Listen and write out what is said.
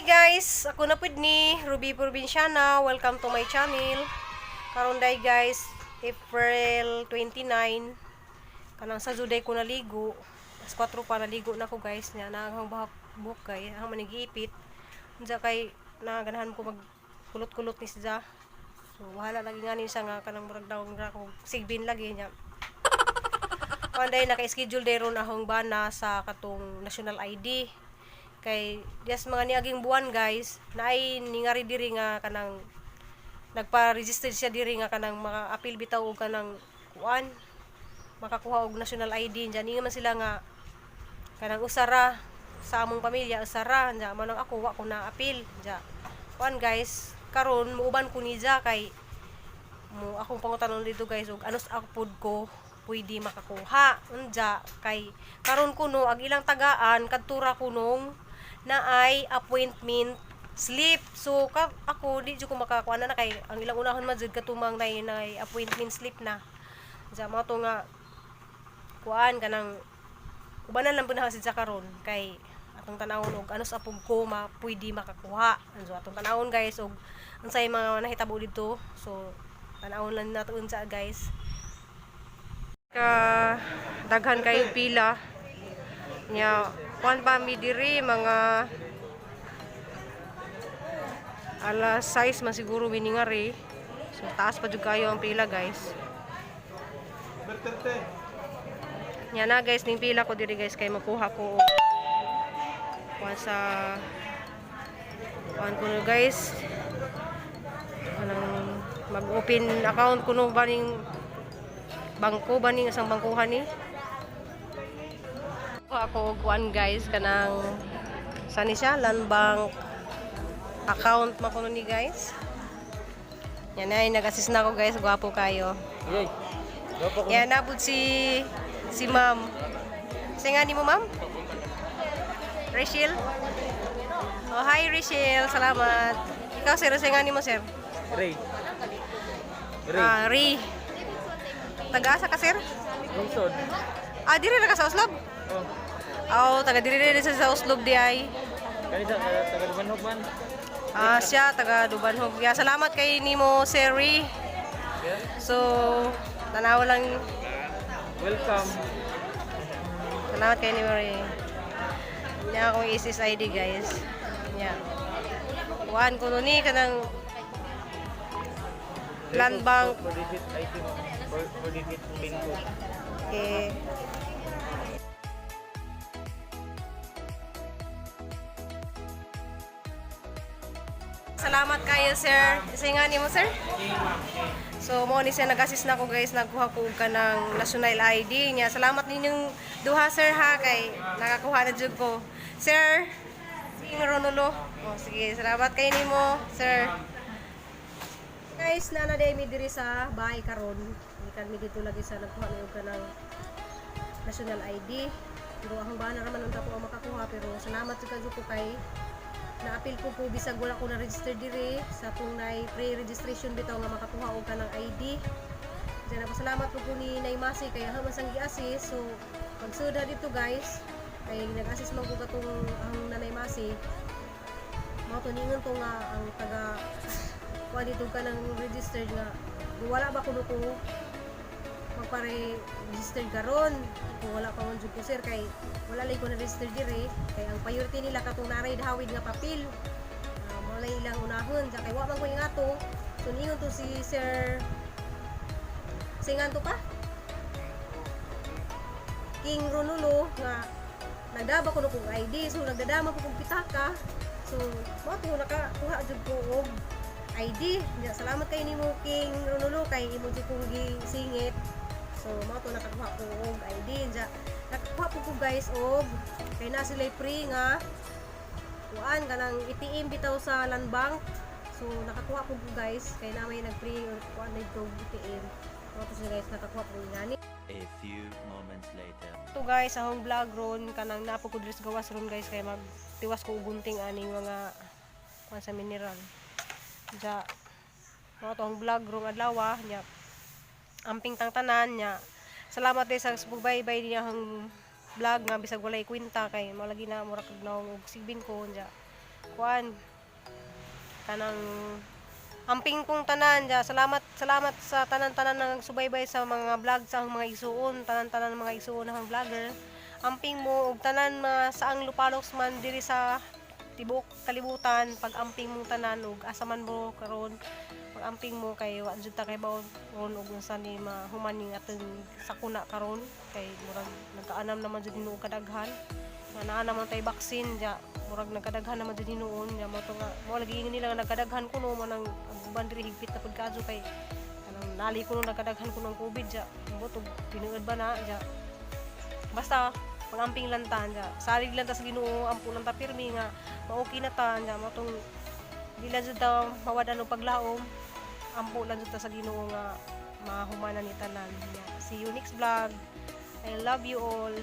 Guys, ako na pud ni Ruby Provinciana. Welcome to my channel. Karon day guys, April 29. Kanang sa juday ko naligo. Alas 4 pa naligo na ko, guys. Nya na ang bahak buhok kay ang manigiipit. Unsa kay naganahan ko mag kulot-kulot ni siya. So bahala lagi nga ni siya nga kanang murag daw ra ko sigbin lagi niya. Panday naka-schedule day ron akong bana sa katong national ID. Kay dias mga niaging buwan, guys, naay ningari diri nga kanang nagpa-register siya diri nga kanang maka-appeal bitaw og kanang kuan, makakuha og national ID. Diyan ingon man sila nga kanang usara sa among pamilya, usara nya man ang ako wa ko na appeal. Diya kuan guys, karon muuban ko niya kay mo akong pangutanon dito, guys, og anos ako pud ko pwede makakuha. Unja kay karon kuno ang ilang tagaan kadtura kunong naay appointment slip. So ka, ako di jud ko makakuha na kay ang ilang unahon man jud katumang nay appointment slip na. Unja mao to nga kuan kanang ubanan lang pud na si karon kay atong tanawon og ano sa pug ko ma pwede makakuha. So atong tanawon, guys, og unsay mga nahitabo didto. So tanawon lang nato unsa, guys. Ka daghan kayo pila nya kuan pa mi diri mga alas 6 man siguro miningari. So taas pa jud kayo ang pila, guys. Nya na guys, ning pila ko diri, guys, kay makuha ko og kuan sa kuan ko no, guys, anong mag-open account kuno ba ning bangko ba ning isang bangkuhan ni ako og kuan, guys, kanang sa ni siya Land Bank account man kuno ni, guys. Yan ay nag-assist na ako, guys. Gwapo kayo. Yay. Gwapo ko. Yan nabud si ma'am. Sa nga ni mo, ma'am? Rachel? Oh, hi Rachel, salamat. Ikaw, sir, sa nga ni mo, sir? Ray. Ray. Ah, Ray. Taga-asa ka, sir? Lungsod. Ah, diri ra ka sa Oslob? Oh. Oh, taga diri rin sa Oslob di ay. Kani sa taga Dumanhog man. Ah, siya taga Dubanhog. Ya, salamat kay nimo, Sir Ray. Yeah. So, tanaw lang. Welcome. Salamat kay nimo, Ray. Nya akong SSID, guys. Nya. Kuan ko no ni kanang Land Bank. 4 digit ID mo. 4 digit PIN code. Okay. Salamat kayo, sir. Isa nga nimo, sir? So, mo ni siya nag-assist na ko, guys, nagkuha ko og kanang national ID niya. Salamat ninyong duha, sir, ha, kay nakakuha na jud ko. Sir, King Ronulo. Oh, sige, salamat kay nimo, sir. Guys, nana day mi diri sa bahay karon. Gikan mi dito lagi sa nagkuha na og kanang national ID. Pero akong bana raman unta ko ang makakuha, pero salamat jud kayo ko kay na-appeal ko bisag wala ko na-register diri sa tunay pre-registration bitaw nga makakuha og kanang ID. Diyan ako salamat po ni Nay Masi kay ako man sang gi-assist. So pagsuda dito, guys, kay nag-assist man ko katong ang Nanay Masi. Mao to ningon to nga ang taga kuha dito ka ng registered nga wala ba kuno ko magpare-register karon kung wala pa man jud ko, sir, kay wala lay ko na register diri kay ang priority nila katong naray dahawid nga papel. Mao lay ilang unahon. Sa kay wa man ko ingato. So ningon to si Sir singan to pa King Ronulo nga nagdaba ko no kong ID. So nagdadama ko kong pitaka. So mao to nakakuha jud ko og ID. Nya, salamat kay nimo, King Ronulo, kay imo jud kong gisingit. So mao to nakakuha ko og ID. Nya, nakakuha po ko, guys, og kay na sila free nga kuan kanang ATM bitaw sa Land Bank. So nakakuha po ko, guys, kay na may nag-free or kuan na dito ATM. Mao to siya, guys, nakakuha po ngani. A few moments later. To guys, akong vlog ron kanang napo ko diri sa gawas ron, guys, kay magtiwas ko og gunting aning mga kuan sa mineral. Ja mao to ang vlog rong adlaw nya. Amping tang tanan nya. Salamat din sa bye niya ang vlog nga bisag walay kwenta kay mao lagi na mura kag naong og sigbin ko. Nya. Kuan, kanang amping kong tanan ja. Salamat, salamat sa tanan-tanan nang subaybay sa mga vlog sa akong mga igsuon, tanan-tanan mga igsuon akong vlogger. Amping mo og tanan mga saang lupalok man diri sa tibuok kalibutan, pag-amping mong tanan ug asa man mo karon, pag-amping mo kay wa jud ta kay bawo ron og unsa ni mahuman ning atong sakuna karon, kay murag nagkaanam naman jud hinuon kadaghan nga naa naman tay vaccine ja. Murag nagkadaghan naman jud hinuon ja, mo to nga mo lagi ingon nila nga nagkadaghan kuno mo nang ang uban diri higpit na pud kaadto, kay kanang nali kuno nagkadaghan kuno ang COVID ja. Ambot og tinuod ba na ja. Basta pag-amping lang ta ja, salig lang ta sa Ginoo, ampo lang ta pirmi nga ma-okay na ta ja. Mo tong di lang jud ta mawad-an og paglaom, ampo lang jud ta sa Ginoo nga mahumanan ni tanan. Yeah. See you next vlog. I love you all.